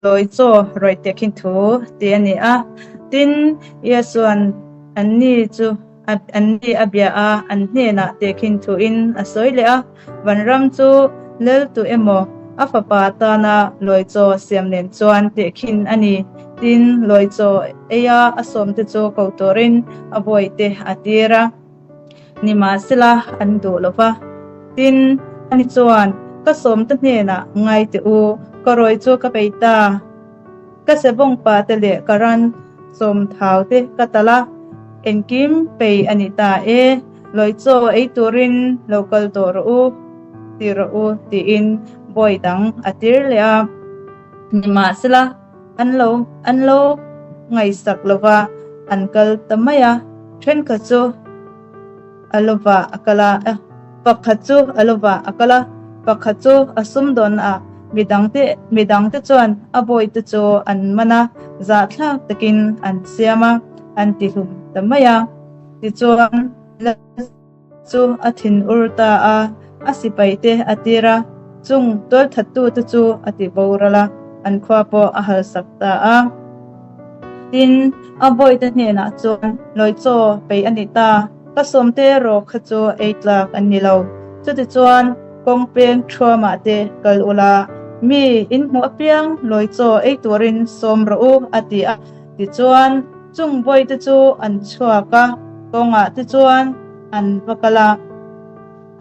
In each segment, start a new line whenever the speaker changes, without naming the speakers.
Lawi chaw rawih teh khin thu ti a ni a. Tin, Iesuan anni chu anni a bia a, an hnenah teh khin thuin a sawi leh a, Vanram chu lel tu emaw a fapa tana lawi chaw siam nen chuan teh khin a ni. Tin, lawi chaw eia a sawmte chu ko turin a bawihte a tir a. Nimahsela, an duh lo va. Tin, ani chuan, Ka sawmte hnenah ngai teh u, ka rawi chu ka bei ta. Ka sebawngpa te leh ka ran sawmthau te ka talh a, engkim pei a ni ta e, lawi chaw ei turin lo kal tawh rawh u, ti rawh u, tiin bawi dang a tir leh a. Nimahsela, An lo an lo ngaihsak lo va, an kal ta mai a. Thenkhat chu a lo va a kal a, pakhat chu a lo va a kal a, pakhat chu a sumdawn a, midangte midangte chuan a bawihte chu an man a, zahthlak takin an siam a, an tihlum ta mai a. Tichuan, Lal chu a thin ur ta a, a sipaite a tir a, chung tualthattute chu a ti boral a, an khua pawh a halsak ta a. Tin, a bawihte hnenah chuan, Lawi chaw peih a ni ta, ka sawmte erawh kha chu ei tlak an ni lo. Chutichuan, kawng peng thuamah te kal ula, mi in hmuh apiang lawi chaw ei turin sawm rawh u, a ti a. Tichuan, chung bawihte chu an chhuak a, kawngah te chuan an va kal a.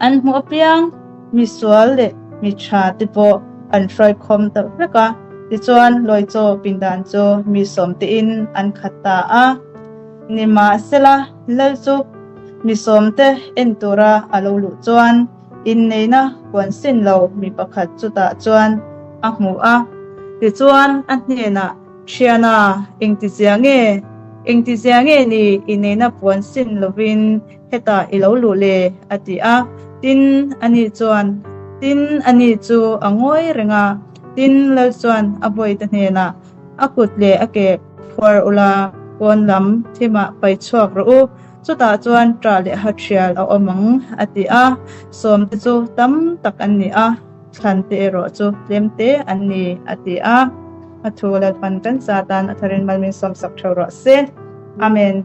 An hmuh apiang misual leh mi tha te pawh an hruaikhawm ta vek a. Tichuan, Lawichaw pindan chu mi sawmtein an khat ta a. Nimahsela, Lal chu mi sawmte en tura a lo luh chuan inneihna puan sin lo mi pakhat chutah chuan a hmu a. Tichuan, a hnenah Thiana, engtizia nge? Engtizia nge ni i neihna puan sin lovin hetah i lo luh le? a ti a. Tin, ani chuan, Tin, ani chu a ngawi reng a. Tin, Lal chuan a bawihte hnenah, A kut leh a ke phuar ula, pawn lam thimah pai chhuak rawh u, chutah chuan ṭah leh hathial a awm ang, a ti a. Sawmte chu tam tak an ni a. Thlan te erawh chu tlem te an ni, a ti a. A thu Lalpan kan sa tan a tharin malmin sawmsak theuh rawh se. Amen.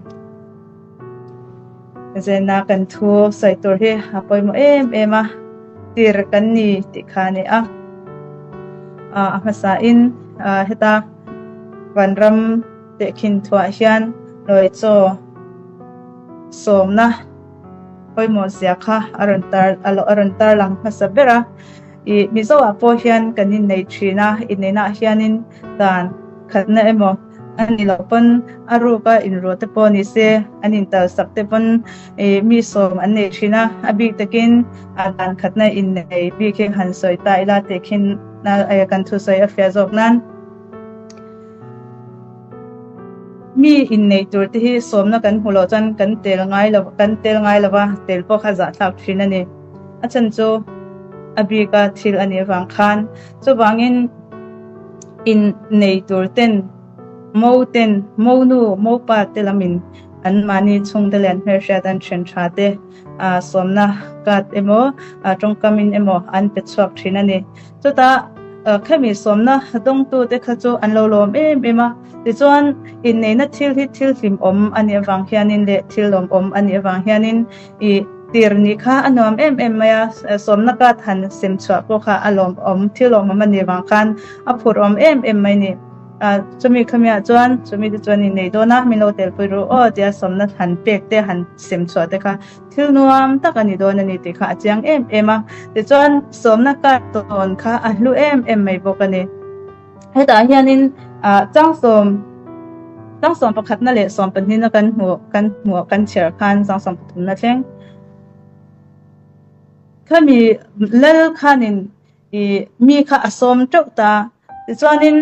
Zena kan thu sawi tur hi a pawimawh em em a, tir kan ni tih kha a ni a. A hmasa in heta vanram tehkhin thuah hian lawi chaw sawmna pawimawh zia kha a rawn tar a a rawn tar lang hmasa ber a ih Mizo ah pawh hian kan innei thin a inneihna ah hianin dan khatna emaw a ni loh pawn a ruka inruah te pawh ni se an intal sak te pawn ih mi sawm an nei thin a a bik takin a dan khatna innei bik hi han sawi ta ila tih khin kan thusawi a fiah zawk nan. Mi inneih tur te hi sawmna kan hmu loh chuan kan tel ngai lo kan tel ngai lo va, tel pawh kha zahthlak thin a ni. A chhan chu a bika thil a nih avang khan. Chuvangin innei tur ten mo ten mo nu mo pa te lamin an mahni chhungte leh an hmelhriat an then tha te sawmna card emaw tawngkamin emaw an pe chhuak thin a ni. Chutah khemi sawmna dawngtute kha chu an lo lawm em em a, tichuan inneihna thil hi thil hlimawm a nih avang hianin leh thil lawmawm a nih avang hianin ih tir nih kha a nuam em em mai a, sawmna card han sem chhuah pawh kha a lawmawm thil lawmawm a nih avang khan a phurhawm em em mai a ni. Chumi khamiah chuan chumi te chuan innei dawn a, min lo telpui ru aw tia sawmna han pek te han sem chhuah te kha Thil nuam tak a ni dawn a ni tih kha a chiang em em a, tichuan sawmna card tawn kha a hlu em em mai bawk a ni. Hetah hianin changsawm changsawm pakhatna leh sawm pahnihna kan hmuh kan hmuh kan chhiar khan changsawm pathumna thleng khami lal khanin I mi kha a sawm teuh ta. Tichuanin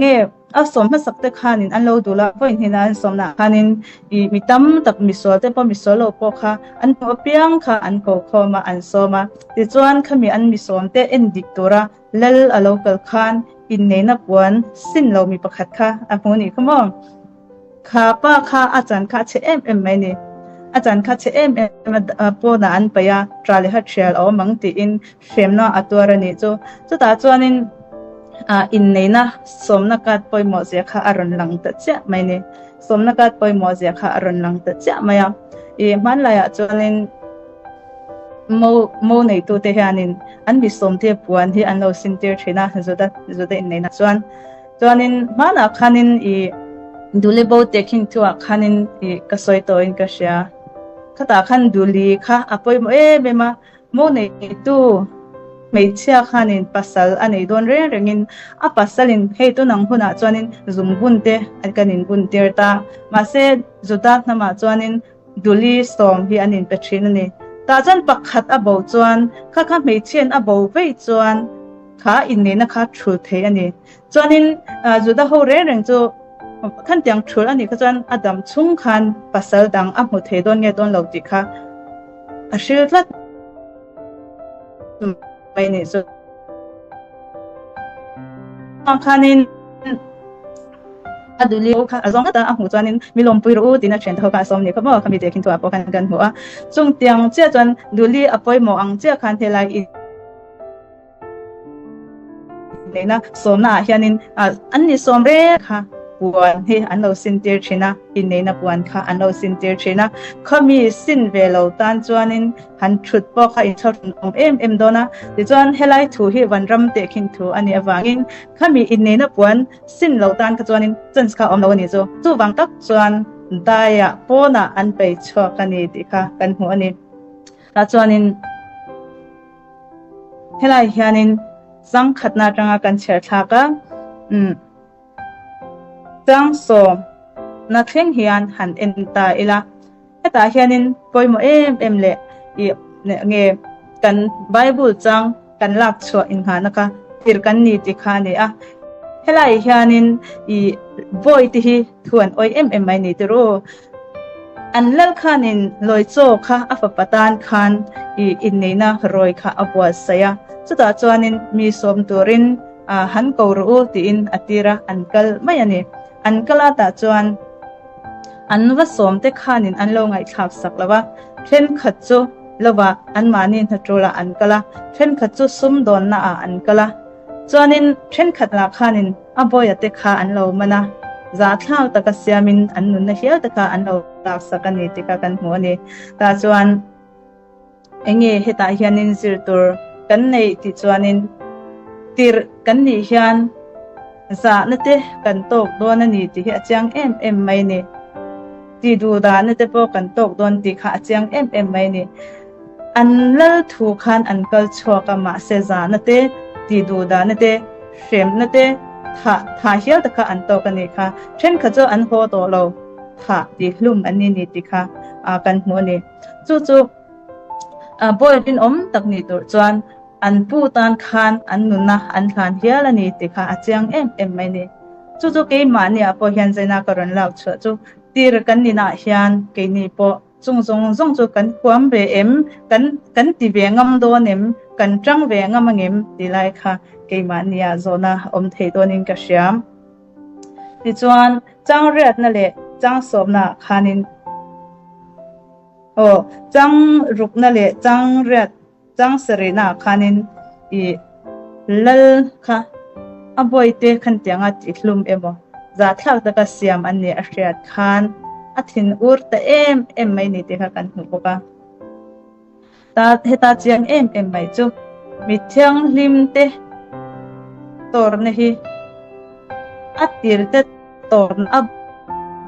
nge a sawm hmasak te khanin an lo dul a, vawi hnihna an sawmnaah khanin i mi tam tak misual te pawh misual lo pawh kha an hmuh apiang kha an ko khawm a, an sawm a. Tichuan khami an mi sawm te en dik tura lal a lo kal khan inneihna puan sin lo mi pakhat kha a hmu nih kha maw? Kha pa kha a chan kha a chhe em em mai ni. A chan kha chhe em em a, pawnah an paih a, ṭa leh ha ṭhial a awm ang tiin hremna a tuar a nih chu. Chutah chuanin Inneihna sawmna card pawimawh zia kha a rawn lang ta chiah mai ni. Sawmna card pawimawh zia kha a rawn lang ta chiah mai a. Ih hmanlaiah chuanin mo mo neitute hianin an mi sawmte puan hi an lo sintir thin a, Juda Juda inneihna chuan. Chuanin hmanah khanin ih Duli bo tehkhin thuah khanin ih ka sawi tawhin ka hria. Khatah khan Duli kha a pawimawh em em a, Mo neitu hmeichhia khanin pasal a nei dawn reng rengin a pasalin hei tunang hunah chuanin zungbun te kan inbun tir ta. Mahse Juda hnamah chuanin duli sawm hi an inpe thin a ni. Tah chuan pakhat a bo chuan kha kha hmeichhiain a bo vei chuan kha inneihna kha thul thei a ni. Chuanin Juda ho reng reng chu khantiang thul a nih kha chuan a dam chhung khan pasal dang a hmu thei dawn nge dawn lo tih kha a hril tlat mai nih chu. Khanin a duli kha a zawng tlat a, a hmuh chuanin mi lawmpui rawh u tiin a thiante ho kha a sawm ni kha maw khami tehkhin thuah pawh khan kan hmu a. Chungtiang chiah chuan duli a pawimawh ang chiah khan helai Inneihna sawmna ah hianin an ni sawm reng kha puan hi an lo sin tir thin a, inneihna puan kha an lo sin tir thin a. Khami sin ve lo tan chuanin han thut pawh kha inthlahrun awm em em dawn a. Tichuan helai thu hi vanram tehkhin thu a nih avangin khami inneihna puan sin lo tan kha chuanin chance kha awm lo a nih chu. Chuvang tak chuan daiah pawnah an pei chhuak a ni tih kha kan hmu a ni. Tah chuanin. Helai hianin changkhatna atanga kan chhiar thlak a, umm changsawmna thleng hian han en ta ila. Hetah hianin pawimawh em em leh ih nge kan Bible chang kan lak chhuah inghahna kha tir kan ni tih kha a ni a. Helai hianin ih vawi te hi Thu an awih em em mai ni ti ru. An lal khanin lawi chaw kha a fapa tan khan i inneihna rawi kha a buatsaih a, chutah chuanin mi sawm turin han ko rawh u tiin a tir a, an kal mai a ni. An kal a tah chuan an va sawmte khanin an lo ngaihthlak sak lo a, thenkhat chu lovah anmahni hnaṭulah an kal a, thenkhat chu sumdawnnaah an kal a, chuanin thenkhat lah khanin A bawia te kha an lo man a, zahthlak taka siamin an nunna hial te kha an lo laksak a ni tih kha kan hmu a ni. Tah chuan enge hetah hianin zir tur kan neih tih chuanin tirh kan nih hian zahna te kan tawk dawn a ni tih hi a chiang em em mai a ni. Tih duh dahna te pawh kan tawk dawn tih kha a chiang em em mai a ni. An lal thu khan an kal chhuak a, mahse zahna te, tih duh dahna te, hremna te, thah thah hial te kha an tawk a nih kha. Thenkhat chu an haw tawh lo, thah tih hlum an ni ni tih kha kan hmu a ni. Chu chu bawi rinawm tak nih tur chuan an pu tan khan an nunna an hlan hial a ni tih kha a chiang em em mai a ni. Chu chu keimahniah pawh hian zaina ka rawn lak chhuah chu tir kan ninah hian keini pawh Chung zawng zawng chu kan huam ve em? Kan kan ti ve ngam dawn em? Kan tang ve ngam angem? Ti lai kha keimahnia zawhna awm thei dawnin ka hria. Tichuan, chang riatna leh chang sawmna khanin aw, chang rukna leh chang riat Chang sarihna ah khanin i lal kha a bawite khan tianga tihhlum emaw zahthlak taka siam an nih a hriat khan a thin ur ta em em mai ni tih kha kan hmu bawk a. Ta heta chiang em em mai chu mi thianghlim te tawrna hi a tir te tawrna a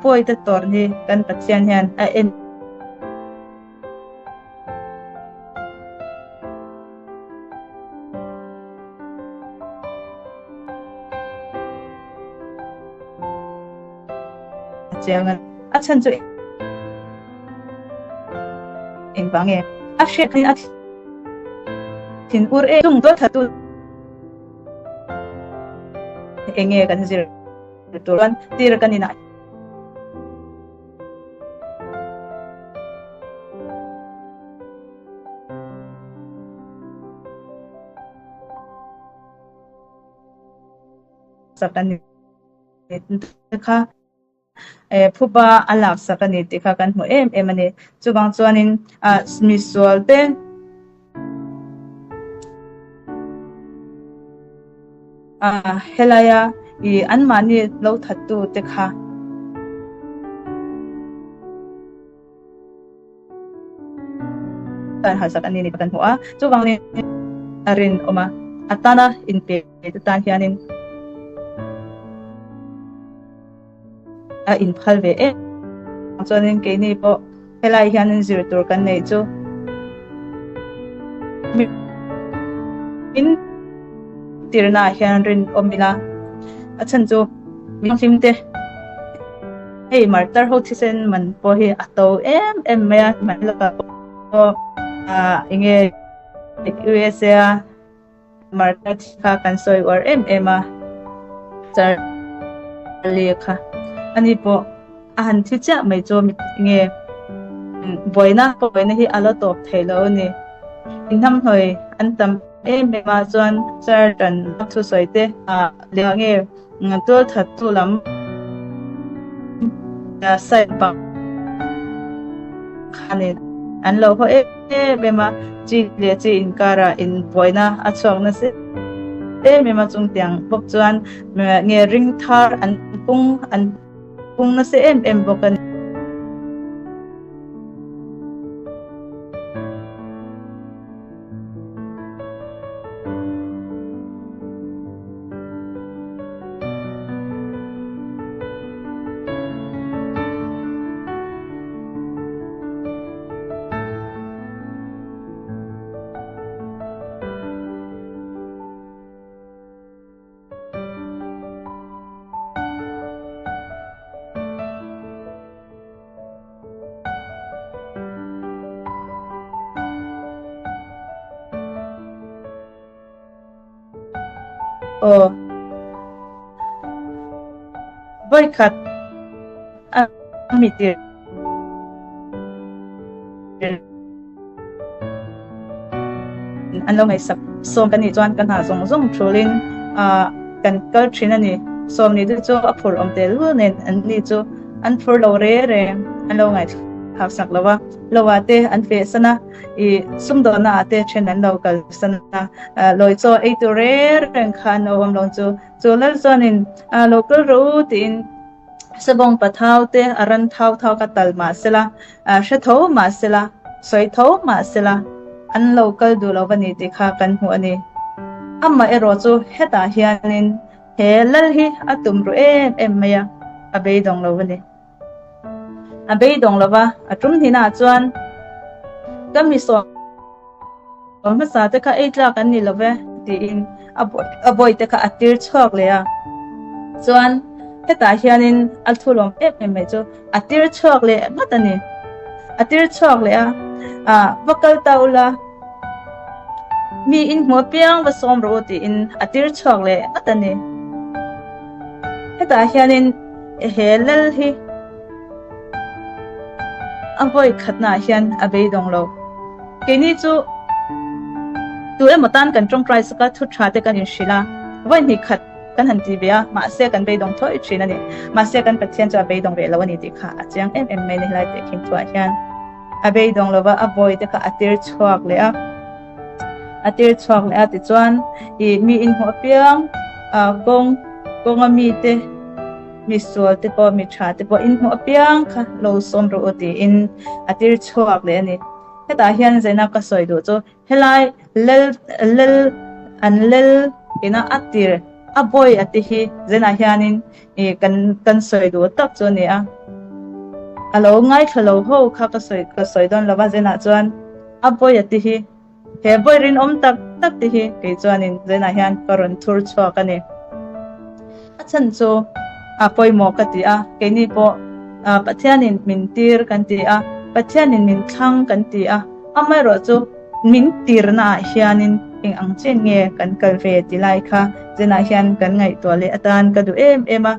bawite tawrna hi kan Pathian hian a en Chiang a, a chhan chu engvang nge a hriat khan a thin ur em chung dawn that tu enge kan zir tur chuan tir kan inah Sak a ni kha phuba a lak sak a ni tih kha kan hmu em em a ni. Chuvang chuanin misual te. Helaia i anmahni lo thattu te kha. Kan halsak an ni ni kan hmu a, chuvangin a rinawm a, a tana inpe te tan hianin a inphal ve em chuanin keini pawh helai hianin zir tur kan neih chu min tirnaah hian rinawm ila a chhan chu mihlim te Hei martar ho thisen man pawh hi a to em em mai a, hmai lakah pawh enge USA a martar thi kha kan sawi uar em em a, Charlie kha ani pawh a han thi chiah mai chu enge buaina buaina hi a la tawp thei lo a ni. Inhnamhnawih an tam em em a chuan Charlton thusawi te leh enge Tual thattu lam side bang khanin an lo haw em em a, chi leh chi inkarah inbuaina a chhuak nasa em em a, chungtiang bawk chuan nge ring thar an pung an pung nasa em em bawk a ni. Aw. Vawikhat a mi tir. An lo ngaihsak sawm kan nih chuan ka hna zawng zawng thulin kan kal thin a ni. Sawmni te chu a phur awm tel nen an ni chu an phur lo re re an lo ngaihthlak sak lo a. Lo ah te an feh san a, ih sumdawnna ah te then an lo kal san a. Lawi chaw ei tur re reng kha an lo awm lo chu. Chu lal chuanin lo kal rawh u tiin Sabawng pathau te a ran thau thau ka tal mah sela, hre tho mah sela, sawi tho mah sela, an lo kal duh lo va ni tih kha kan hmuh a ni. Amah erawh chu hetah hianin he lal hi a tum ru em em mai a, a beidawng lo va ni. A beidawng lo va, a tum hnihnaah chuan ka mi sawm. Hmasa te kha ei tlak an ni lo ve tiin a bawi te kha a tir chhuak leh a. Chuan hetah hianin a thulawm em em mai chu a tir chhuak leh nghat a ni. A tir chhuak leh a, ah va kal ta ula mi in hmu apiang va sawm rawh u tiin a tir chhuak leh nghat a ni. Hetah hianin he lal hi a vawi khatnaah hian a beidawng lo. Keini chu tu emaw tan kan tawngtai sak a, thu tha te kan inhrilh a, vawi hnih khat kan han ti ve a, mahse kan beidawng thawi thin a ni. Mahse kan Pathian chu a beidawng ve lo a ni tih kha a chiang em em mai a ni helai teh khin thuah hian. A beidawng lova a bawi te kha a tir chhuak leh a, a tir chhuak leh a tichuan ih mi inhmuh apiang kawng kawnga mite Mi sual te pawh, mi tha te pawh in hmuh apiang kha lo sawm rawh u tiin a tir chhuak leh a ni. Hetah hian Zaina ka sawi duh chu helai lel lel an lel ina a tir a bawi a ti hi Zaina hianin ih kan kan sawi duh tak chu a ni a. A lo ngaithla lo ho kha ka sawi ka sawi dawn lo va Zaina chuan a bawi a ti hi He vawi rinawm tak tak te hi kei chuanin zainah hian ka rawn thur chhuak a ni. A chhan chu a pawimawh ka ti a, keini pawh Pathianin min tir kan ti a, Pathianin min thlang kan ti a, amaherawh chu min tirnaah hianin eng ang chen nge kan kal ve ti lai kha zainah hian kan ngaihtuah leh atan ka duh em em a.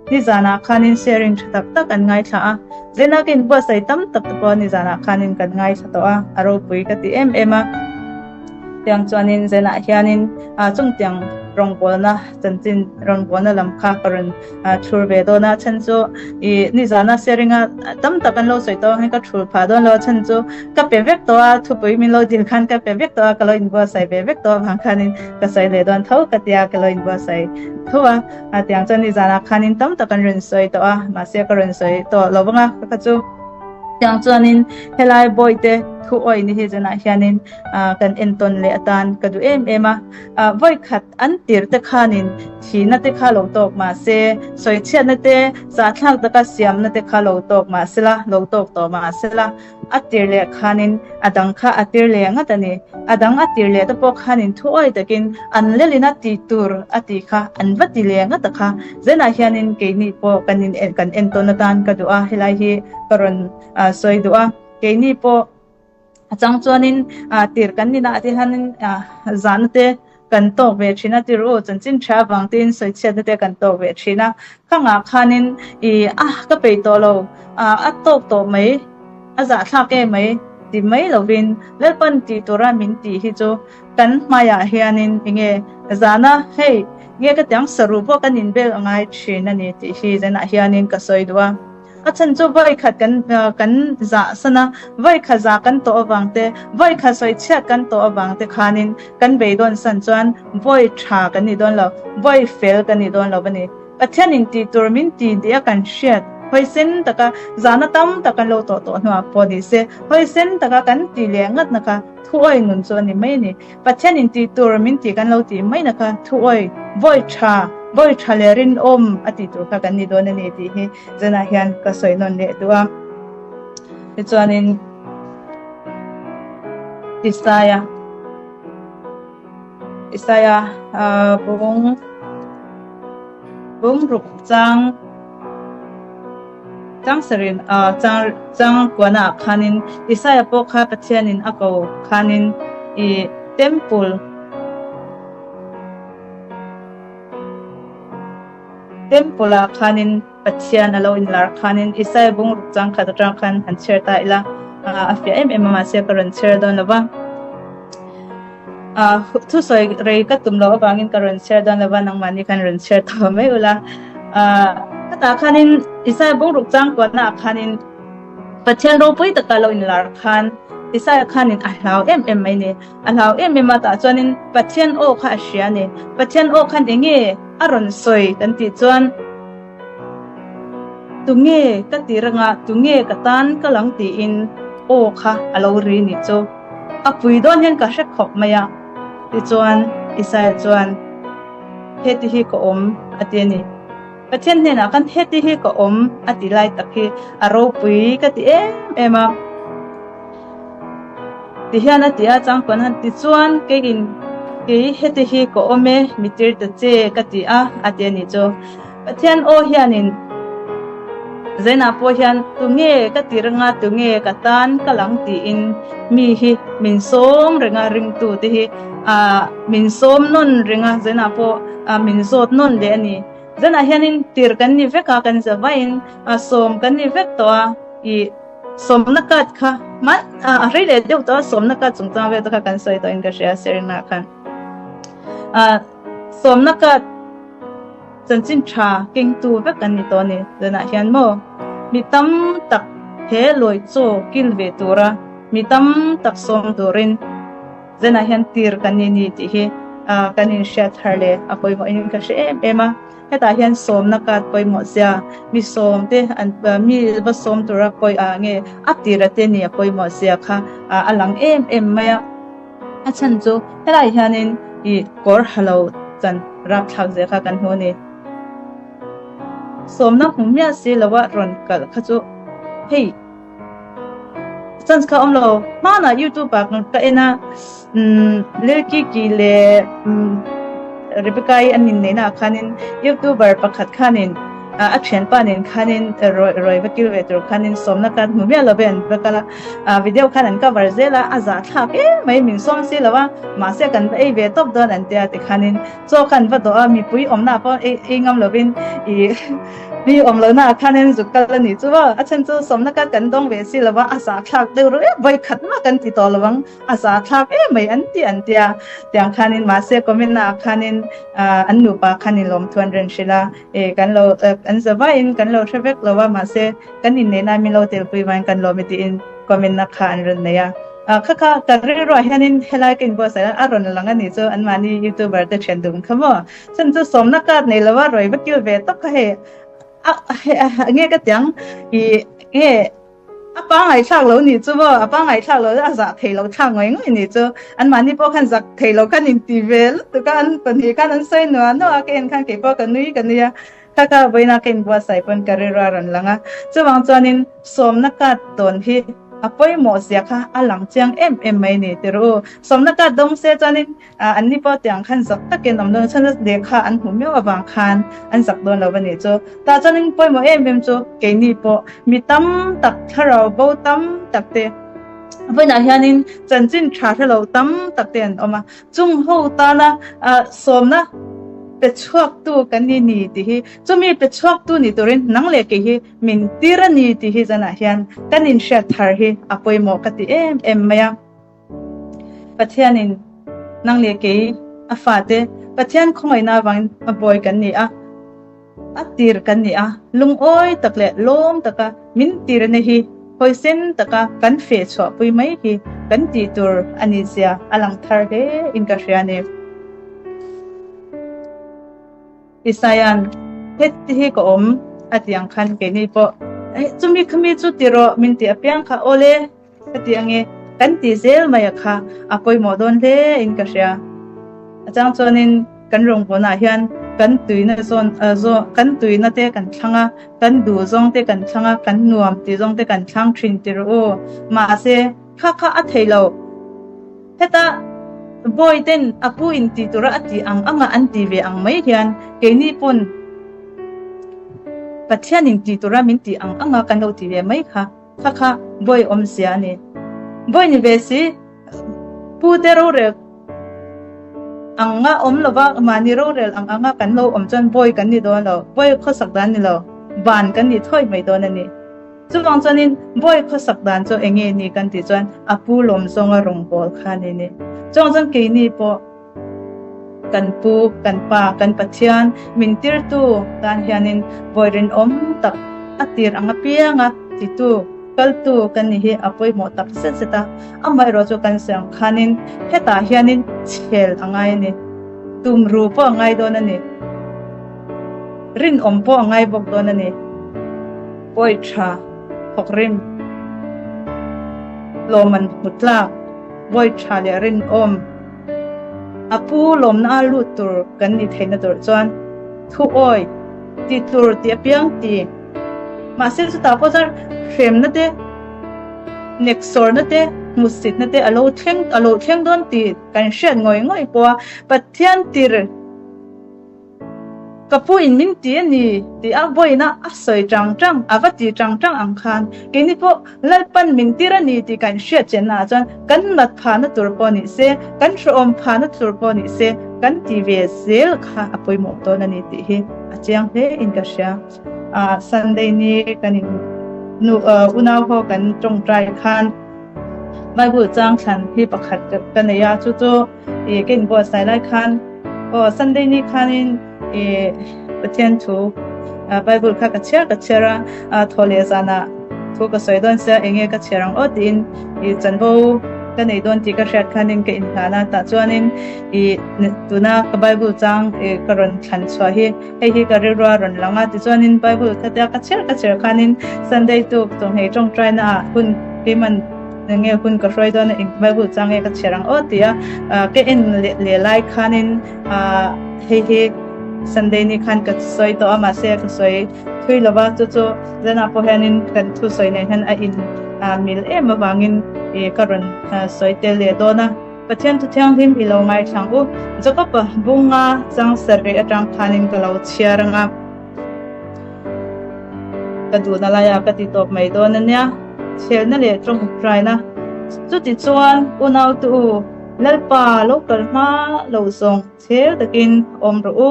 Nizanah khanin sharing tha tak tak an ngaithla a, Zenakin inbuatsaih tam tak te pawh nizanah khanin kan ngaithla tawh a, a ropui ka ti em em a. Tiang chuanin zenah hianin chungtiang rawngbawlna chanchin rawngbawlna lam kha ka rawn thur ve dawn a, chhan chu ih nizana sharing a tam tak an lo sawi tawh ang hi ka thur phah dawn lo a, chhan chu ka pe vek tawh a, thupui min lo dil khan ka pe vek tawh a, ka lo inbuatsaih ve vek tawh avang khanin ka sawi leh dawn tho ka tia ka lo inbuatsaih tho a, tiang chuan nizanah khanin tam tak an rawn sawi tawh a, mahse ka rawn sawi tawh lo vang a ka chu. Tiang chuanin helai bawihte thu awih ni hi zanah hianin kan entawn leh atan ka duh em em a. Vawikhat an tir te khanin thihna te kha lo tawk mah se, sawichhiatna te, zahthlak taka siamna te kha lo tawk mah sela, lo tawk tawh mah sela, a tir leh khanin a dang kha a tir leh ngat a ni. A dang a tir leh te pawh khanin thu awih takin an lelin a tih tur a tih kha an va ti leh ngat a kha. Zenah hianin keini pawh kan in kan entawn atan ka duh a, helai hi ka rawn sawi duh a. Keini pawh a chang chuanin tir kan ni nah te hianin zahna te kan tawk ve thin a, tir u chanchin tha avang tein sawichhiatna te kan tawk ve thin a. Khangah khanin i a ka peih tawh lo, a tawk tawh mai, a zahthlak em mai ti mai lovin Lalpan tih tura min tih hi chu Kan hmaiah hianin enge zana hei nge ka tiang saruh pawh kan inbel a ngai thin a ni tih hi zanah hianin ka sawi duh a. A chhan chu vawikhat kan kan zah san a, vawikhat zah kan tawh avang te, vawikhat sawi chhiat kan tawh avang te khanin kan beidawn san chuan vawi tha kan ni dawn lo, vawi fel kan ni dawn lo a ni. Pathianin tih tur min ti tih a kan hriat hawisen taka zahna tam tak kan lo tawh tawh hnuah pawh ni se, hawisen taka kan tih leh ngatna kha Thuawi nun chu a ni mai a ni. Pathianin tih tur min tih kan lo tih mai na kha thuawi, vawi tha, vawi tha leh rinawm a tih tur kha kan ni dawn a ni tih hi zanah hian ka sawi nawn leh duh a. Tichuanin Isaia, Isaia bung, bung ruk chang, Chang sarin chang chang kuana ah khanin Isaiah pawh kha Pathianin a ko khanin i temple temple ah khanin Pathian a lo inlar khanin Isaiah bungruk chang khat atang khan han chhiar ta ila a fiah em em a mahse ka rawn chhiar dawn lo va. Thusawi rei ka tum loh avangin ka rawn chhiar dawn lova, nangmahni khan rawn chhiar tawh mai ula. Khatah khanin Isaiah bungruk changkuahna ah khanin Pathian ropui taka lo inlar khan Isaiah khanin a hlau em em mai ni. A hlau em em a, tah chuanin Pathian aw kha a hria a ni. Pathian aw khan enge a rawn sawi kan tih chuan, Tunge ka ti ranga, tunge ka tan ka lang tiin aw kha a lo ri ni chu. A pui dawn hian ka hre khawp mai a, tichuan Isaia chuan, Heti hi ka awm, a ti a ni. Pathian hnenah khan heti hi ka awm a ti lai tak hi a ropui ka ti em em a. Tihian a ti a, changpawn han tichuan keiin kei heti hi ka awm e, mi tir ta che ka ti a, a ti a ni chu. Pathian aw hianin Zainah pawh hian tunge ka ti renga tunge ka tan ka lang tiin mi hi min sawm renga ringtu te hi min sawm nawn renga Zainah pawh min zawt nawn leh a ni. Zanah hianin tir kan ni vek a, kan za vaiin sawm kan ni vek tawh a, ih sawmna card kha hman a rei leh deuh tawh a, sawmna card chungchang vel te kha kan sawi tawhin ka hria Serena khan. Sawmna card chanchin tha kengtu vek an ni tawh a ni. Zanah hian maw mi tam tak he lawi chaw kil ve tura mi tam tak sawm turin Zanah hian tir kan ni ni tih hi kan inhriat thar leh a pawimawhin ka hre em em a. Hetah hian sawmna card pawimawh zia, mi sawm te an mi va sawm tura pawi ah nge a tira te ni a pawimawh zia kha a lang em em mai a. A chhan chu helai hianin i kawr ha lo chan rapthlak zia kha kan hmu a ni. Sawmna hmu miah si loa rawn kalh kha chu hei. Chance kha awm lo. Hmanah YouTube ah ka en a, Lil Kiki leh Rebecca i an inneihna ah khanin YouTuber pakhat khanin a thianpa nen khanin rawi va kil ve tur khanin sawmna khan hmu miah lo ve an va kal a, video khan an cover zel a, a zahthlak em mai min sawm si lo a, mahse kan va ei ve tawp dawn an tia tikhanin chaw kha an va dawh a, mipui awmna ah pawh ei ngam lovin ih. Mi awm lohna ah khanin zuk kal a nih chu aw. A chhan chu sawmna kal kan dawng ve si lova, a zahthlak deuh reuh em, vawi khat mah kan ti tawh lo ang, a zahthlak em mai an ti an tia. Tiang khanin mahse comment na ah khanin an nupa khanin lawmthu an rawn hrilh a, e kan lo an za vaiin kan lo hre vek lo a, mahse kan inneihna min lo telpui vangin kan lawm e tiin comment na kha an rawn nei a. Kha kha ka rilruah hianin helai ka inbuatsaih a, a rawn lang a nih chu anmahni youtuber te thian dun kha maw. Chhan chu sawmna card nei lova rawi va kil ve tawp kha hei a nge ka tiang i nge a pangai thlak lo nih chu maw a pangai thlak lo a zah thei lo thlak ngawih ngawih nih chu anmahni pawh khan zak thei lo khan inti ve lutuk a an pahnih khan an sawi nuah nuah a ka en khan keipawh ka nui ka nui a kha kha vawiina ka inbuatsaih pawn ka rilru a rawn lang a chuvang chuanin sawmna card dawn hi a pawimawh zia kha a lang chiang em em mai ni ti rawh u sawmna card dawng se chuanin An ni pawh tiang khan zak takin awm dawn chhan a lehkha an hmu miau avang khan an zak dawn lo a nih chu. Tah chuan in pawimawh em em chu keini pawh mi tam tak thlarau bo tam tak te vawiinah hianin chanchin tha hre lo tam tak te an awm a, chung ho tana sawmna pe chhuaktu kan ni ni tih hi chumi pe chhuaktu ni turin nang leh kei hi min tir a ni tih hi zanah hian kan inhriat thar hi a pawimawh ka ti em em mai a. Pathianin nang leh kei a fate Pathian khawngaihna avangin a bawi kan ni a, a tir kan ni a, lungawi tak leh lawm taka min tirna hi hawisen taka kan feh chhuahpui mai hi kan tih tur a nih zia a lang thar hle in ka hria a ni. Isaia'n, Heti hi ka awm a ti ang khan keini pawh chumi khami chu ti rawh min ti apiang kha awle. Ka ti ange, kan ti zel mai a kha a pawimawh dawn hle in ka hria. A chang chuanin kan rawngbawlnaah hian kan tuina zawn kan tuina te kan thlang a, kan duh zawng te kan thlang a, kan nuam tih zawng te kan thlang thin ti rawh u. Mahse, kha kha a thei lo. Heta bawi ten a pu in ti tura a tih ang anga an ti ve ang mai hian keini pawn Pathian in ti tura min tih ang anga kan lo ti ve mai kha. Kha kha bawi awm sia a ni. Bawi ni ve si, Pu te rorel anga awm lova mahni rorel ang anga kan lo awm chuan bawi kan ni dawn lo, bawi khawsak dan ni lo, ban kan ni thawi mai dawn a ni. Chuvang chuanin bawi khawsak dan chu eng nge ni kan tih chuan a pu lawm zawnga rawngbâwl kha a ni ni. Chuvang chuan keini pawh Kan Pu, kan Pa, kan Pathian min tirtu tan hianin vawi rinawm tak a tir ang apianga titu, kaltu kan ni hi a pawimawh tak zet zet a. Amaherawh chu kan sawi ang khanin hetah hianin chhel a ngai a ni. Tumru pawh a ngai dawn a ni. Rinawm pawh a ngai bawk dawn a ni. Pawi tha, thawkrim, lawmman hmu tlak, vawi tha leh rinawm. A pu lawmna a lut tur kan ni theihna tur chuan thu awi ti tur tih apiang ti. Mahse chutah pawh chuan hremna te, neksawrna te, hmuhsitna te a lo thleng a lo thleng dawn tih kan hriat ngawih ngawih pawh a Pathian tir Ka pu in min ti a ni tih a vawiina a sawi chang chang, a va ti chang chang ang khan keini pawh Lalpan min tir a ni tih kan hriat chenna ah chuan kan nat phahna tur pawh ni se, kan hrehawm phahna tur pawh ni se kan ti ve zel kha a pawimawh dawn a ni tih hi a chiang hle in ka hria. Sunday ni kan in nu unau ho kan tawngtai khan Bible chang thlan hi pakhat ka nei a, chu chu I ka inbuatsaih lai khan aw Sunday ni khanin i Pathian thu Bible kha ka chhiar ka chhiar a, thaw leh zanah thu ka sawi dawn sia enge ka chhiar ang aw tiin i chanvo ka nei dawn tih ka hriat khanin ka inhlan a, tah chuanin i tuna ka Bible chang i ka rawn thlan chhuah hi hei hi ka rilrua rawn lang a, tichuanin Bible kha tia ka chhiar ka chhiar khanin Sunday tuk chawnghei tawngtaina ah hun keiman Enge hun ka hruai dawn a eng Bible chang nge ka chhiar ang aw tia ka en leh lai khanin hei hi Sunday ni khan ka sawi tawh a mahse ka sawi thui lova chu chu zanah pawh hianin kan thu sawi nen hian a in mil em avangin ka rawn sawi tel leh dawn a. Pathian thu thianghlim i lo ngaithlang u. Jacob-a bunga chang sarih atang khanin ka lo chhiar ang a. Ka duhna laiah ka ti tawp mai dawn a nia, chhelna leh tawngtaina. Chuti chuan unautu u, Lalpa lo kal hma lo zawng chhel takin awm rawh u,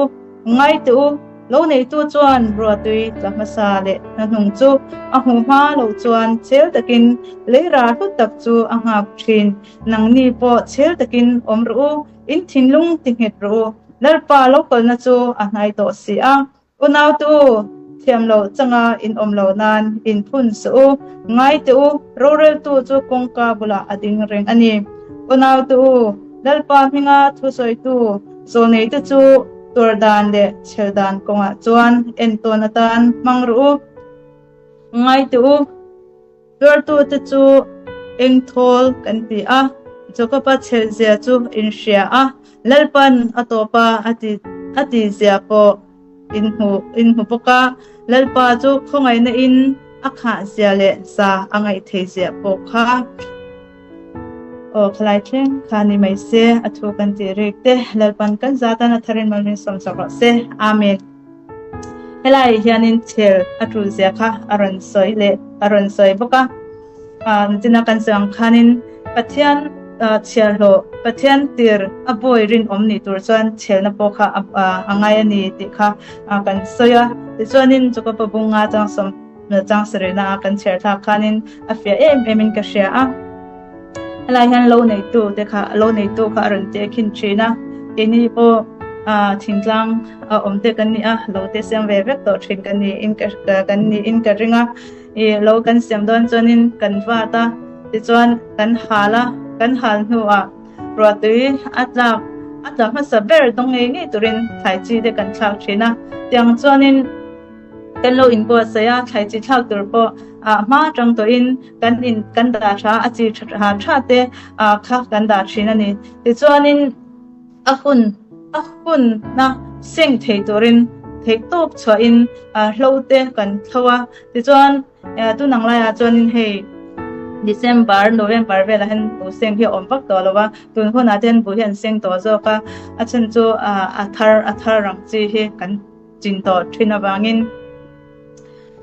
ngai teh u. Lo neitu chuan ruahtui tla hmasa leh hnahnung chu a hmuh hma loh chuan chel takin leira hlu tak chu a nghak thin. Nangni pawh chel takin awm rawh u, in thinlung ti nghet rawh u. Lalpa lo kalna chu a hnai tawh si a. Unautu, thiam loh changa in awm loh nan in phun suh u. Ngai teh u, roreltu chu kawngka bulah a ding reng a ni. Unautu, Lalpa hminga thusawitu zawlneite chu Tuar dan leh chhel dan kawngah chuan entawn atan hmang rawh u. Ngai teh u, tuartute chu eng thawl kan ti a, Jakoba chhel zia chu in hria a, Lalpan a tawpa a ti a ti zia pawh in hmu in hmu bawk a, Lalpa chu khawngaihna in a khah zia leh za a ngaih thei zia pawh kha. Aw khalai thleng kha ni mai se, a thu kan tih rik te Lalpan kan za tan a tharin malmin sawm chak rawh se. Amen. Helai hianin chhel a tul zia kha a rawn sawi leh a rawn sawi bawk a. Nichina kan sawi ang khanin Pathian chhiarhlawh, Pathian tir a bawi rinawm nih tur chuan chhelna pawh kha a ngai a ni tih kha kan sawi a. Tichuanin Jakoba bunga changsawm Chang sarihna a kan chhiar thlak khanin a fiah em em in ka hria a. Helai hian lo neitu te kha lo neitu kha a rawn teh khin thin a. Keini pawh thingtlang a awm te kan ni a, lo te siam ve vek tawh thin kan ni in ka kan ni in ka ring a. Ih lo kan siam dawn chuanin kan vat a, tichuan kan hal a, kan hal hnuah ruahtui a tlak a tla hmasa ber dawng ngei ngei turin thlai chi te kan thlak thin a. Tiang chuanin. Kan lo inbuatsaih a, thlai chi thlak tur pawh ah hma atang tawhin kan in kan dah tha a, chi tha tha te ah kha kan dah thin a ni. Tichuanin a hun a hunna seng thei turin theihtawp chhuahin ah hlo te kan thlo a, tichuan Tunang laiah chuanin hei December, November velah hian buh seng hi a awm vak tawh lo a, tun hunah te hian buh hi an seng tawh zawk a, a chhan chu a thar a thar ang chi hi kan chin tawh thin avangin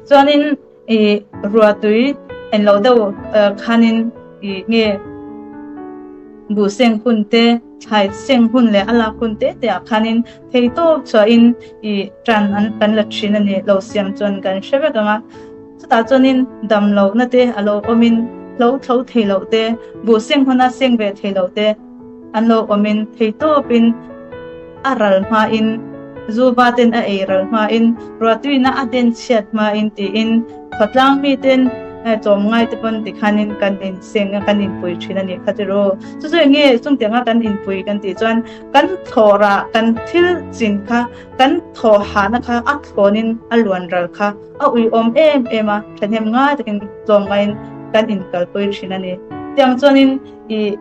chuanin ih ruahtui en loh deuh khanin ih nge buh seng hun te thlai seng hun leh a lak hun te te ah khanin theihtawp chhuahin ih tan an kan la thin a ni lo siam chuan kan hre vek ang a chutah chuanin dam lohna te a lo awmin hlo thlo thei loh te buh seng huna seng ve thei loh te an lo awmin theihtawpin a ral hmain, Zuva ten a ei ral hmain, ruahtuina a den chhiat hmain tiin khawtlang miten tlawmngai te pawn tikhanin kan inseng a, kan inpui thin a nih kha ti ru. Chu chu enge chungtianga kan inpui kan tih chuan kan thlawhrah kan thil chin kha kan thawhhahna kha a thlawnin a luan ral kha a uiawm em em a, thahnem ngai takin tlawmngaiin kan inkalpui thin a ni. Tiang chuanin ih.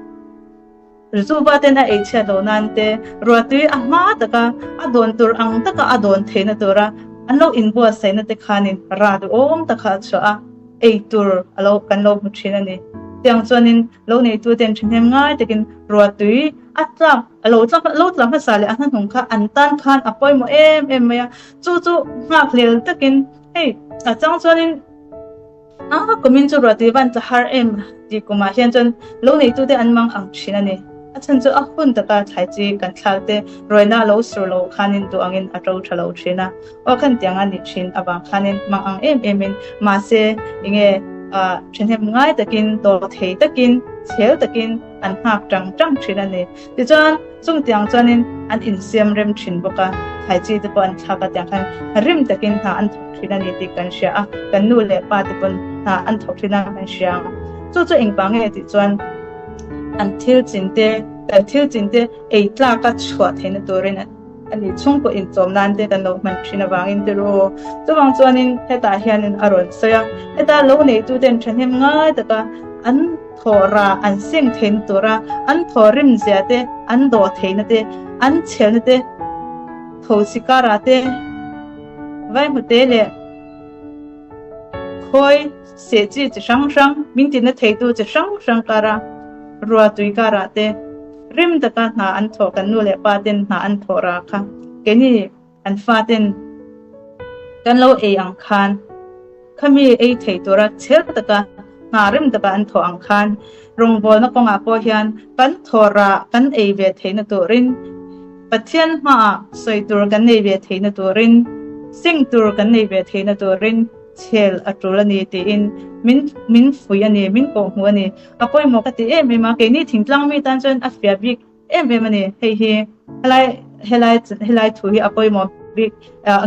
Zuva ten a ei chhiat loh nan te, ruahtui a hma taka a dawn tur ang taka a dawn theihna tura an lo inbuatsaihna te khanin rah duhawm tak kha a chhuah a, ei tur a lo kan lo hmu thin a ni. Tiang chuanin lo neitu ten thahnem ngai takin ruahtui a tlak a lo tlak lo tla hmasa leh a hnahnung kha an tan khan a pawimawh em em mai a, chu chu nghakhlel takin hei a chang chuanin A kumin chu ruahtui van tla har em tih kumah hian chuan lo neitute an mang ang thin a ni. A chhan chu a hun taka thlai chi kan thlak te rawihna a lo sur lo khanin duh angin a to tha lo thin a. Aw khan tiang a nih thin avang khanin mang ang em emin mahse enge thahnem ngai takin dawr thei takin chhel takin an nghak tang tang thin a ni. Tichuan, chung tiang chuanin an insiam rem thin bawk a, thlai chi te pawh an thlak a tiang khan rim takin hna an thawk thin a ni tih kan hria a, kan nu leh pa te pawn hna an thawk thin a kan hria ang. Chu chu engvang nge tih chuan an thil chin te, kan thil chin te ei tlak a chhuah theihna turin a ni chhungkaw inchawm nan te kan lo hman thin avangin ti ru. Chuvang chuanin hetah hianin a rawn sawi a, heta lo neituten thahnem ngai taka an Thawhrah an seng theihna tura an thawhrim zia te, an dawh theihna te, an chhelna te, thosi karah te, vaihmute leh khawi seh chi chi hrang hrang, min tina theitu chi hrang hrang kara ruahtui karah te rim taka hna an thawh kan nu leh pa ten hna an thawh rah kha keini An faten kan lo ei ang khan, khami ei thei tura chhel taka hna rem taka an thawh ang khan, rawngbawlna kawngah pawh hian kan thawhrah kan ei ve theihna turin, Pathian hmaah sawi tur kan nei ve theihna turin. Seng tur kan nei ve theihna turin chhel a tul a ni tiin min min fuih a ni, min kawhhmuh a ni. A pawimawh ka ti em em a, keini thingtlang mi tan chuan a fiah bik em em a ni. Hei hi helai helai helai thu hi a pawimawh bik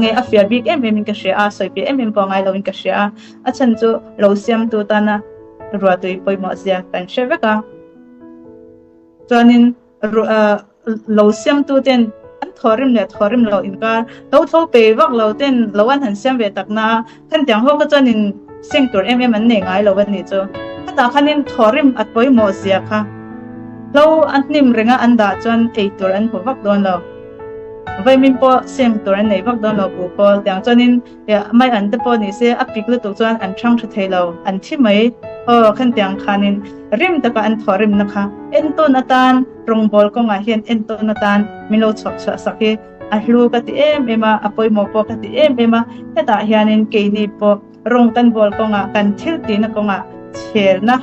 nge a fiah bik em em in ka hria a, sawi piah em em pawh a ngai lo in ka hria a. A chhan chu lo siamtu tana ruahtui pawimawh zia kan hre vek a. Chuanin lo siamtu ten an thawhrim leh thawhrim lo inkar lo tho pe vak lo ten lo an han siam ve tak na a, khatiang ho kha chuanin seng tur em em an nei ngai lo a nih chu. Khatah khanin thawhrim a pawimawh zia kha hlo a hnim renga an dah chuan ei tur an hmu vak dawn lo. Vaimin pawh seng tur an nei vak dawn lo buh pawh tiang chuanin Mai an te pawh ni se a pik lutuk chuan an hrang tha thei lo, an thi mai. Aw, khantiang khanin rim taka an thawh rimna kha entawn atan rawngbâwl kawngah hian entawn atan min lo chhuak chhuah sak hi a hlu ka ti em em a, a pawimawh pawh ka ti em em a. Hetah hianin keini pawh rawng kan bawl kawngah kan thil tihna kawngah chhelna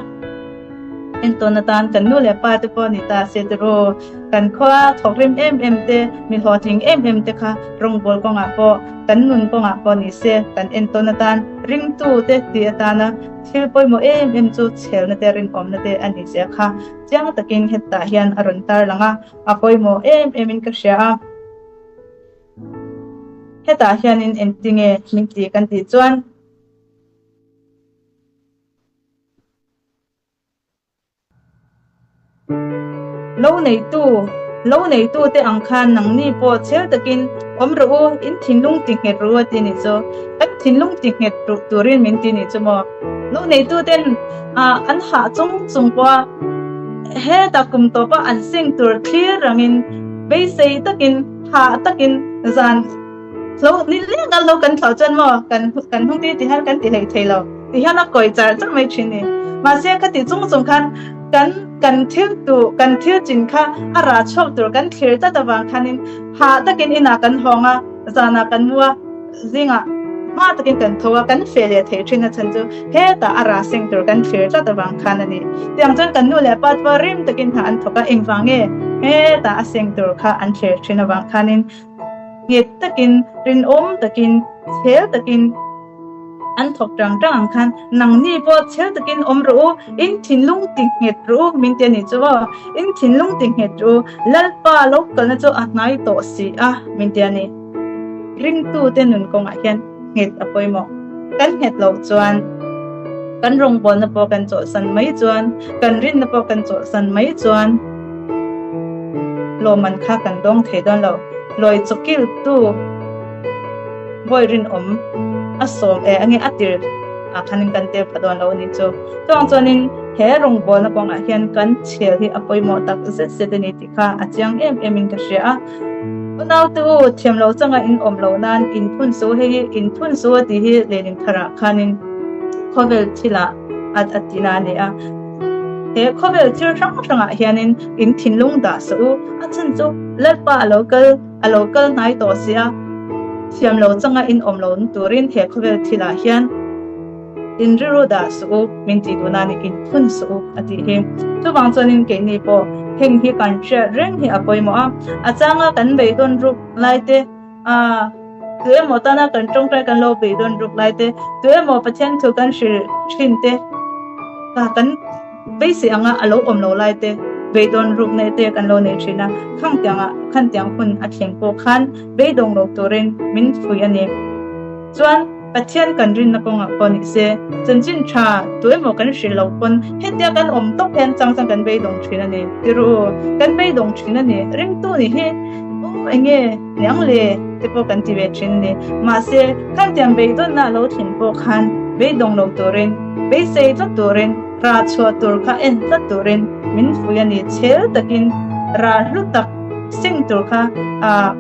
entawn atan kan nu leh pa te pawh ni ta se tiraw, kan khua thawk rim em em te, mi hlawhtling em em te kha rawngbâwl kawngah pawh Kan nun kawngah pawh ni se, kan entawn atan ringtute tih atana thil pawimawh em em chu chhelna te rinawmna te a nih zia kha chiang takin hetah hian a rawn tarlang a, a pawimawh em emin ka hria a. Hetah hianin engtinge min ti kan tih chuan. Lo neitu, lo neitute ang khan nangni pawh chhel takin awm rawh u, in thinlung ti nghet rawh u a ti nih chu. Kan thinlung ti nghet ruh turin min ti nih chu maw. Lo neituten an hah chung chung pawha hetah kum tawpa an seng tur thlir rangin beisei takin hah takin zan Hlo ni leng a lo kan thlawh chuan maw kan kan hnung ti ti hian kan ti hlei thei lo ti hian a kawi char char mai thin ni. Mahse kha ti chung chung khan kan kan thil tu kan thil chin kha a rah chhuak tur kan thlir tlat avang khanin hah takin inah kan hawng a, zanah kan mu a, zingah hma takin kan tho a, kan feh leh thei thin a chhan chu hetah a rah seng tur kan thlir tlat avang khan a ni. Tiang chuan kan nu leh pa chu rim takin hna an thawk a, engvang nge hetah a seng tur kha an thlir thin avang khanin Nghet takin, rinawm takin, chhel takin an thawk tang tang ang khan nangni pawh chhel takin awm rawh u, in thinlung ti nghet rawh u min ti a nih chu aw, in thinlung ti nghet rawh u, Lalpa lo kalna chu a hnai tawh si a min ti a ni. Ringtute nun kawngah hian nghet a pawimawh. Kan nghet loh chuan kan rawngbawlna pawh kan chawlhsan mai chuan, kan rinna pawh kan chawlhsan mai chuan, Lawmman kha kan dawng thei dawn lo. Lawi chawkil tu bawi rinawm a sawm e ange a tir ah khanin kan tel pha dawn lo a ni chu. Chuang chuanin he rawngbawlna kawngah hian kan chhel hi a pawimawh tak zet zet a ni tih kha a chiang em em in ka hria a. Unaute u, thiam lo changa in awm loh nan in phun su hei hi in phun su a tih hi Lenin tharah khanin khawvel thilah a tina a ni a. He khawvel thil hrang hrangah hianin in thinlung dah suh u, a chhan chu Lalpa a lo kal, a lo kal hnai tawh si a, thiam lo changa in awm lo na turin he khawvel thilah hian in rilru dah suh u, min tih duh nan in phun suh u a tih hi. Chuvang chuanin keini pawh heng hi kan hriat reng hi a pawimawh a, a changa kan beidawn ruk lai te, A, tu emaw tana kan tawngtai kan lo beidawn ruk lai te, tu emaw Pathian thu kan hrilh thin te, ka kan beisei anga a lo awm lo lai te, beidawn ruk nei te kan lo nei thin a, khang tianga khan tiang hun a thleng pawh khan beidawng lo turin min fuih a ni. Chuan Pathian kan rinna kawngah pawh ni se, chanchin tha tu emaw kan hrilh lo pawn hetia kan awm tawp hian chang chang kan beidawng thin a ni. Tiru, kan beidawng thin a ni. Ringtu ni hi aw enge niang le te pawh kan ti ve thin a ni. Mahse, khantiang beidawnna a lo thlen pawh khan beidawng lo turin, beisei tlat turin, rah chhuah tur kha en tlat turin min fuih a ni. Chhel takin rah hlu tak seng tur kha ah.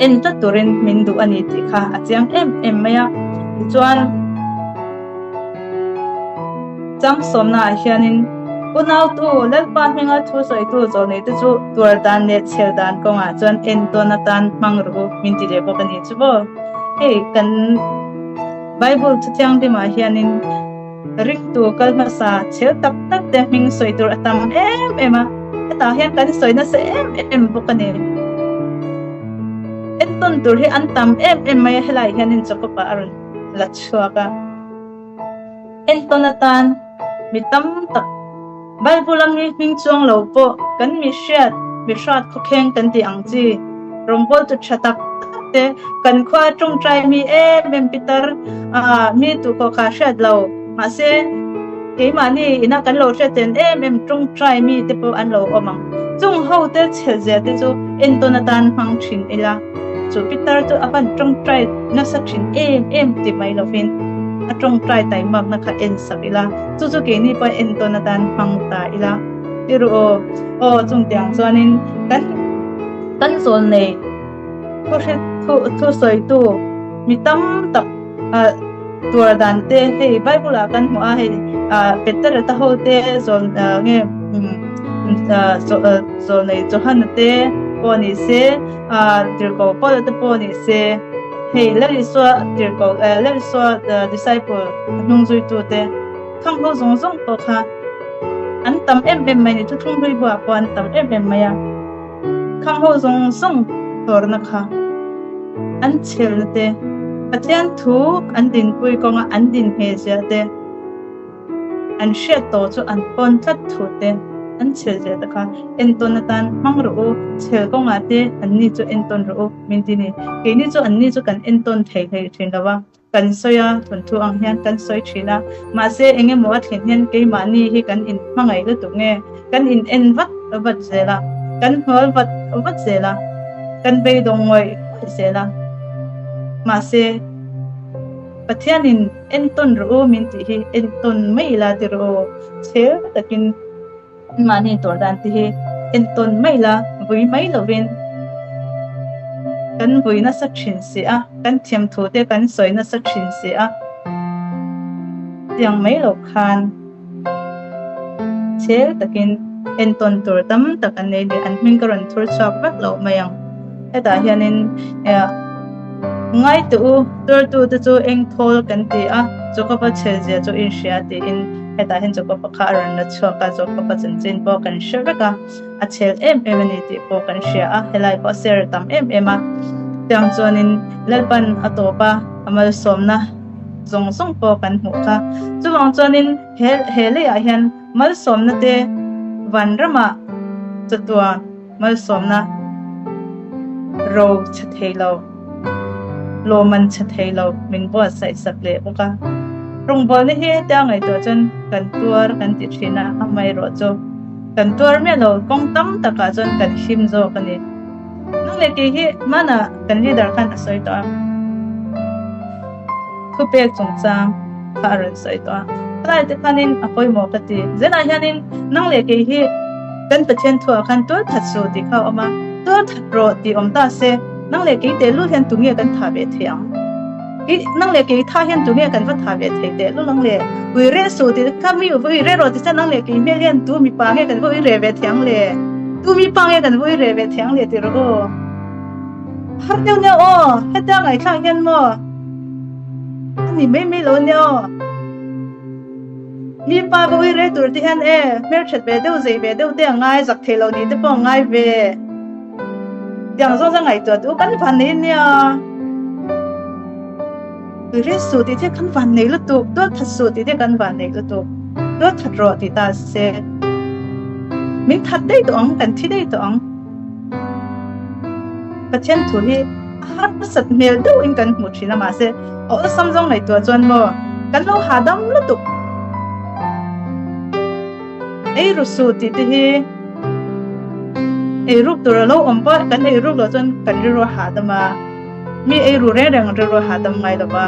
En tlat turin min duh a ni tih kha a chiang em em mai a. Tichuan, chang sawmnaah hianin Unautu, Lalpa hminga thu sawitu zawlneite chu tuar dan leh chhel dan kawngah chuan entawn atan hmang rawh u min ti leh bawk a ni chu maw. Hei kan Bible thu thianghlimah hianin Ringtu kal hmasa chhel tak tak te hming sawi tur a tam em em a, hetah hian kan sawi nasa em em bawk a ni. Entawn tur hi an tam em em mai a, helaiah hianin Jakob-a a rawn la chhuak a. Entawn atan mi tam tak Bible a mi hming chuang lo pawh kan mi hriat, mi hrat khawkheng kan tih ang chi rawngbawltu tha tak tak te kan khua tawngtai mi em em pitar mi tuhkawh kha hriat lo mahse keimahni ina kan lo hriat chen em em tawngtai mi te pawh an lo awm ang. Chung ho te chhelzia te chu entawn atan hmang thin ila. Chu pitar chu a van tawngtai nasa thin em em ti mai lovin a tawngtai taimakna kha en sak ila, chu chu keini pawh entawn atan hmang ta ila. Ti ru aw, aw chungtiang chuanin kan kan zawl nei thu hre thu thu sawitu mi tam tak ah tuar dan te hei Bible ah kan hmu a hei ah Petera te ho te zawl ah nge umm ah zawl nei Johana te pawh ni se ah tirhkoh Paula te pawh ni se hei Lalisua tirhkoh eh Lalisua disciple a hnung zuitu te khang ho zawng zawng pawh kha an tam em em mai a ni thuthlung hlui buah pawh an tam em em mai a khang ho zawng zawng tawrna kha an chhelna te Pathian thu an dinpui kawnga an din ngheh zia te An hriat tawh chu an pawn tlat thu te, an chhel zel te kha entawn atan hmang rawh u, chhel kawngah te anni chu entawn rawh u min ti ni. Keini chu anni chu kan entawn thei hlei thin lo a, kan sawi a, thawnthu ang hian kan sawi thin a, mahse eng emaw a thlen hian keimahni hi kan inhmangaih lutuk nge, kan in en vat vat zel a, kan hnual vat vat zel a, kan beidawng ngawih ngawih zel a, mahse Pathianin Entawn rawh u min tih hi entawn mai ila ti rawh u, chhel takin mahni tawrh dan te hi entawn mai ila vui mai lovin kan vui nasa thin si a, kan thiamthu te kan sawi nasa thin si a, tiang mai loh khan. Chhel takin entawn tur tam tak an nei leh an hming ka rawn thur chhuak vek loh mai ang. Hetah hianin ngai teh u, tuartute chu eng thawl kan ti a, Jakoba chhel zia chu in hria tiin hetah hian Jakoba kha a rawn la chhuak a, Jakoba chanchin pawh kan hre vek a, a chhel em em a ni tih pawh kan hria a, helai pawh a ser tam em em a. Tiang chuanin Lalpan a tawp a, a malsawmna. zawng zawng pawh kan hmuh kha. Chuvang chuanin he he leiah hian malsawmna te vanramah chatuan malsawmna ro chhe thei lo, lawman chhe thei lo min buatsaih sak leh bawk a. Rawngbawlna hi hetia ngaihtuah chuan kan tuar kan ti thin a, amaherawh chu kan tuar miah lo kawng tam takah chuan kan hlim zawk a ni. Nang leh kei hi hmanah kan leader khan a sawi tawh a, thupek chungchang kha a rawn sawi tawh a, helai te khanin a pawimawh ka ti. Zenah hianin nang leh kei hi kan Pathian thuah khan tual that suh tih kha a awm a, tual that rawh tih awm ta se, nang leh kei tehlul hian tunge kan thah ve thei ang? Kei nang leh kei tha hian tunge kan va thah ve thei tehlul ang le? Ui reh suh tih kha mi ui reh rawh ti se nang leh kei hmel hian tu mipa nge kan va ui reh ve thei ang le? Tu mipa nge kan va ui reh ve thei ang le ti rawh aw. Har deuh nia aw, hetia ngaihthlak hian maw a ni mai mai lo nia aw. Mi pa va ui reh tur te hian e hmelthat ve deuh zei ve deuh te a ngai zak thei lo nih te pawh a ngai ve. Tiang zawng zawng ngaihtuah chu kan van nei ania. Ri suh tih te kan van nei lutuk, tual that suh tih te kan van nei lutuk, tual that rawh tih ta se min that daih tawh ang, kan thi daih tawh ang. Pathian thu hi a harsat hmel deuhin kan hmuh thin a mahse a awlsam zawng ngaihtuah chuan maw kan lo hahdam lutuk. Ei ru suh tih te hi ei ruk tur a lo awm pawh kan ei ruk loh chuan kan rilru a hahdam a, mi ei ru reng reng rilru a hahdam ngai lo va,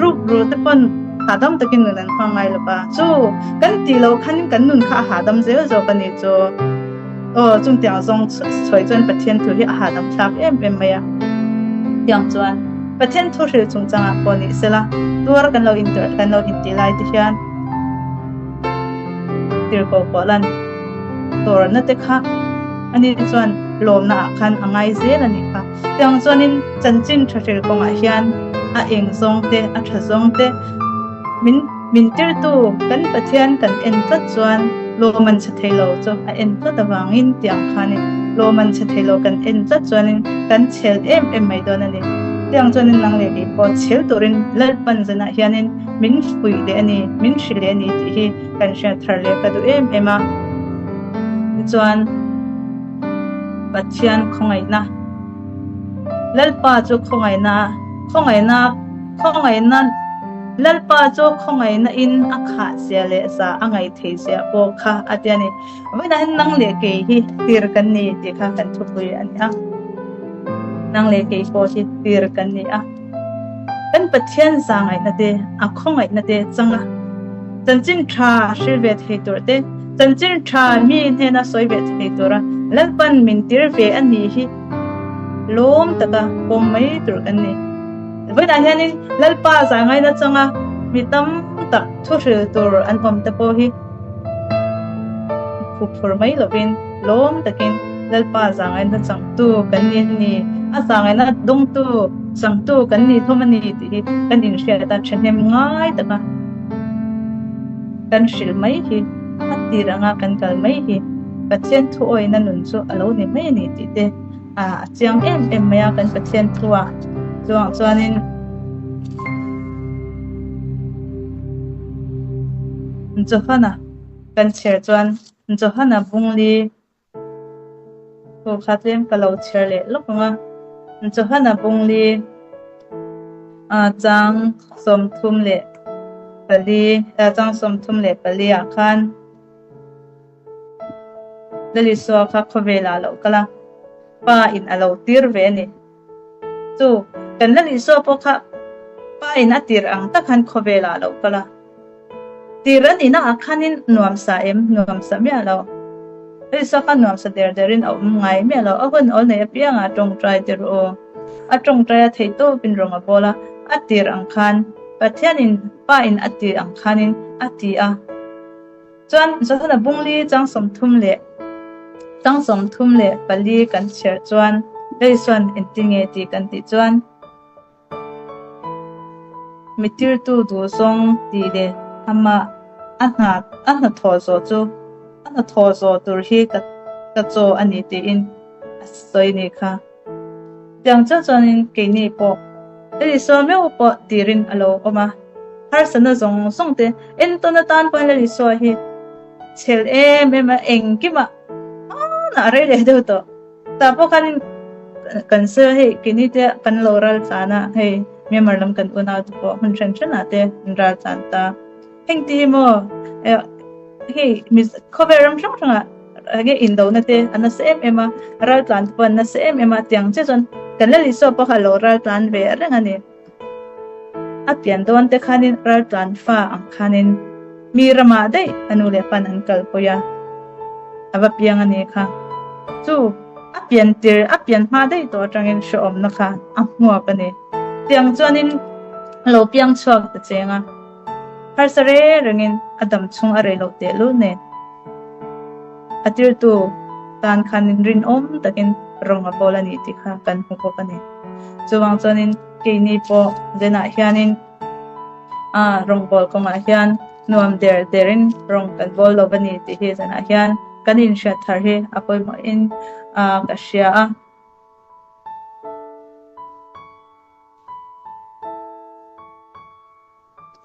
ruk ru te pawn hahdam takin nun an hmang ngai lo va, chu kan tih loh khanin kan nun kha a hahdam zel zawk a ni chu. Aw chungtiang zawng sawi chuan Pathian thu hi a hahdam thlak em em mai a, tiang chuan Pathian thu hrilh chungchangah pawh ni sela tuar kan lo intuar kan lo intih lai te hian, Tirhkoh pawh lan tawrna te kha ani chuan lawmna ah khan a ngai zel a ni kha. Tiang chuanin chanchin tha hril kawngah hian a eng zawng te, a tha zawng te min min tirtu kan Pathian kan en tlat chuan lawm an chhe thei lo chu a en tlat avangin tiang khanin. Lawm an chhe thei lo kan en tlat chuanin kan chhel em em mai dawn a ni. Tiang chuanin nang leh kei pawh chhel turin Lalpan zanah hianin min fuih leh a ni, min hrilh leh a ni tih hi kan hriat thar leh ka duh em em a. Tichuan Pathian khawngaihna, Lalpa chu khawngaihna, khawngaihna, khawngaihna, Lalpa chu khawngaihna in a khah zia leh za a ngaih theih zia pawh kha a ti a ni. Vawiinah hian nang leh kei hi tir kan ni tih kha kan thupui a ni a. Nang leh kei pawh hi tir kan ni a. Kan Pathian zangaihna te, a khawngaihna te chang a, chanchin tha hril ve thei tur te, chanchin tha mi hnena sawi ve thei tura Lalpan min tir ve a ni hi lawm taka pawm mai tur kan ni. Vawiinah hianin Lalpa zangaihna changa mi tam tak thu hril tur an awm te pawh hi Khuphur mai lovin lawm takin Lalpa zangaihna changtu kan ni a ni, a zangaihna dawngtu changtu kan ni hlawm a ni tih hi kan inhriat a, thahnem ngai taka kan hrilh mai hi, a tir anga kan kal mai hi Pathian thuawina nun chu a lo ni mai a ni tih te a chiang em em mai a kan Pathian thuah chuang chuanin Johana kan chhiar chuan Johana bungli thu kha tlem ka lo chhiar leh lawk ang a, Johana bungli chang 34 chang 34 ah khan Lalisua kha khawvelah a lo kal a, Pa in a lo tir ve a ni. Chu kan Lalisua pawh kha Pa in a tir ang tak khan khawvelah a lo kal a. Tir a nihna ah khanin nuam sa em? Nuam sa miah lo. Lalisua kha nuam sa der derin a awm ngai miah lo. A hun awl nei apiangah a tawngtai tir u. A tawngtai a theih tawpin rawng a bawl a, a tir ang khan Pathianin Pa in a tir ang khanin a ti a. Chuan Johana bungli chang 34 chang 34 kan chhiar chuan hei chuan engtin nge tih kan tih chuan mi tirtu duhzawng tih leh amah a hna a hnathawh zawh chu a hnathawh zawh tur hi ka ka chaw a ni tiin a sawi ni kha. Tiang chiah chuanin keini pawh Lal Isua meuh pawh tirin a lo awm a, harsatna zawng zawng te entawn atan pawhin Lal Isua hi chhel em em a, engkimah hmanah a rei leh deuh tawh. Tah pawh khanin kan sawi a, hei keini te kan lo ral tlan a, hei Myanmar lam kan unau te pawh hmun hran hranah te an ral tlan ta. Heng ti hi maw hei khawvel ram hrang hrangah enge indona te a nasa em em a, ral tlan te pawh an nasa em em a, tiang chiah chuan kan Lal Isua pawh kha a lo ral tlan ve reng a ni. A pian dawn te khanin ral tlan fa ang khanin mi ramah daih a nu leh pa'n an kalpui a, a va piang a ni kha. Chu a pian tir a pian hma daih tawh atangin hrehawmna kha a hmuak a ni. Tiang chuanin lo piang chhuak ta cheng a. Harsa reng rengin a dam chhung a rei loh tehlul nen a tirtu tan khanin rinawm takin rawng a bawl a ni tih kha kan hmu bawk a ni. Chuvang chuanin keini pawh Zenah hianin a rawngbâwl kawngah hian nuam der derin rawng kan bawl lo a ni tih hi Zenah hian kan inhriat thar hi a pawimawhin ka hria a.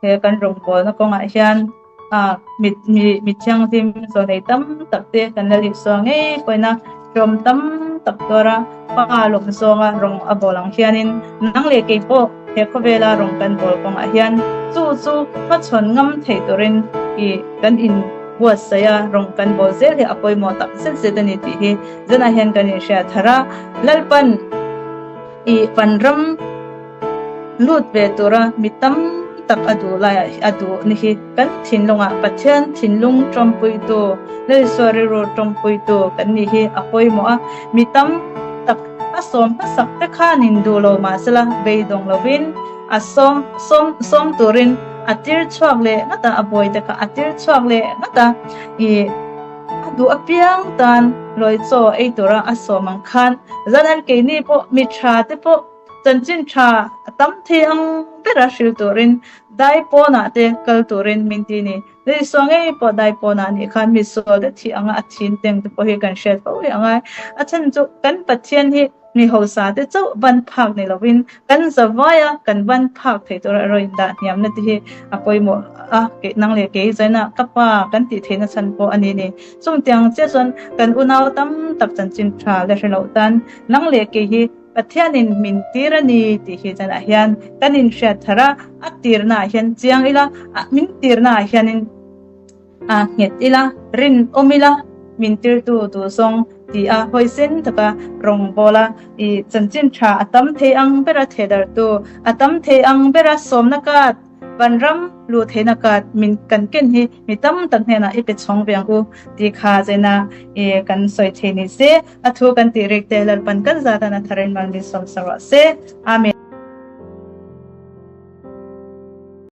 He kan rawngbawlna kawngah hian mi mi mi thianghlim zawnei tam tak te kan la lihsuah ngei pawhin a hlawm tam tak tuar a, pa lawm zawnga rawng a bawl ang hianin nang leh kei pawh he khawvela rawng kan bawl kawngah hian chu chu hmachhawn ngam theih turin ih kan inbuatsaih a, rawng kan bawl zel hi a pawimawh tak zet zet a ni tih hi zanah hian kan inhriat thar a, Lalpan ih vanram Lut ve tura mi tam tak a duh laiah a duh ni hi kan thinlungah Pathian thinlung tawmpuitu, Lalisua rilru tawmpuitu kan nih hi a pawimawh a. Mi tam tak a sawm hmasak te khanin duh lo mahsela beidawng lovin a sawm sawm sawm turin a tir chhuak leh ngat a, a bawi te kha a tir chhuak leh ngat a. Ih a duh apiang tan lawi chaw ei tura a sawm ang khan zan an keini pawh mi tha te pawh Chanchin tha a tam thei ang bera hril turin Dai pawnah te kal turin min ti ni. Isua ngei pawh dai pawnah nih khan mi sual te thih anga a thin teng te pawh hi kan hriat fo hi a ngai. A chhan chu kan Pathian hi mi hausa te chauh ban phak ni lovin kan zavaia kan ban phak thei tura erawh indah hniamna te hi a pawimawh a, kei nang leh kei zaina ka pa kan tih theihna chhan pawh a ni ni. Chungtiang chiah chuan kan unau tam tak chanchin tha la hre loh tan nang leh kei hi Pathianin min tir a ni tih hi zanah hian kan inhriat thar a, a tirnaah hian chiang ila, min tirnaah hianin a nghet ila, rinawm ila, min tirtu duhzawng ti a hawisen taka rawngbawla i chanchin tha a tam thei ang bera thehdartu, a tam thei ang bera sawmna kat, Vanram luh theihna kat min kan ken hi mi tam tak hnenah i pe chhawng ve ang u tih kha zaina i kan sawi thei ni se. A thu kan tih rik te Lalpan kan zat an a tharin mal min sawm sa rawh se. Amen.